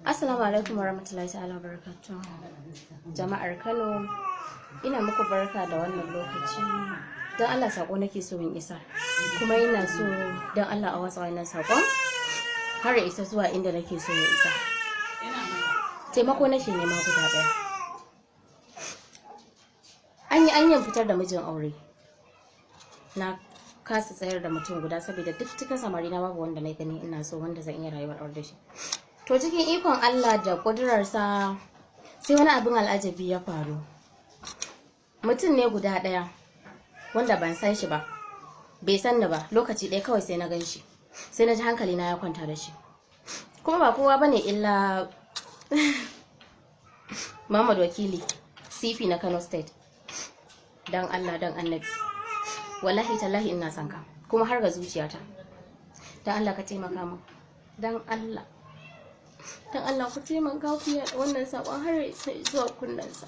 Assalamu alaikum warahmatullahi ta'ala barakatuh. Jama'ar Kano, ina muku barka da wannan lokaci. Don Allah, sako nake so in isa. Kuma ina so don Allah a watsa wannan sakon har ya isa zuwa inda nake so ya isa. Taimako nake nema guda ɗaya. An yi anyan fitar da mijin aure. Na kasa tsayar da mutum guda saboda duk cikin samari na babu wanda na gani ina so wanda zan iya rayuwar aure da shi. To, cikin ikon Allah da ƙudurarsa, sai wani abin al'ajabi ya faru. Mutum ne guda ɗaya wanda ban san shi ba, bai san ni ba, lokaci ɗaya kawai sai na gan shi. Sai na ji hankali na ya kwanta da shi. Kuma ba kowa bane illa Muhammad Wakili, CP na Kano State. Dan Allah, dan Annabi. Wallahi tallahi ina son ka, kuma har ga zuciyata. Dan Allah ka taimaka min. Dan Allah. Dan Allah ku taimaka ku yaɗa wannan saƙon har ya isa zuwa kunnensa.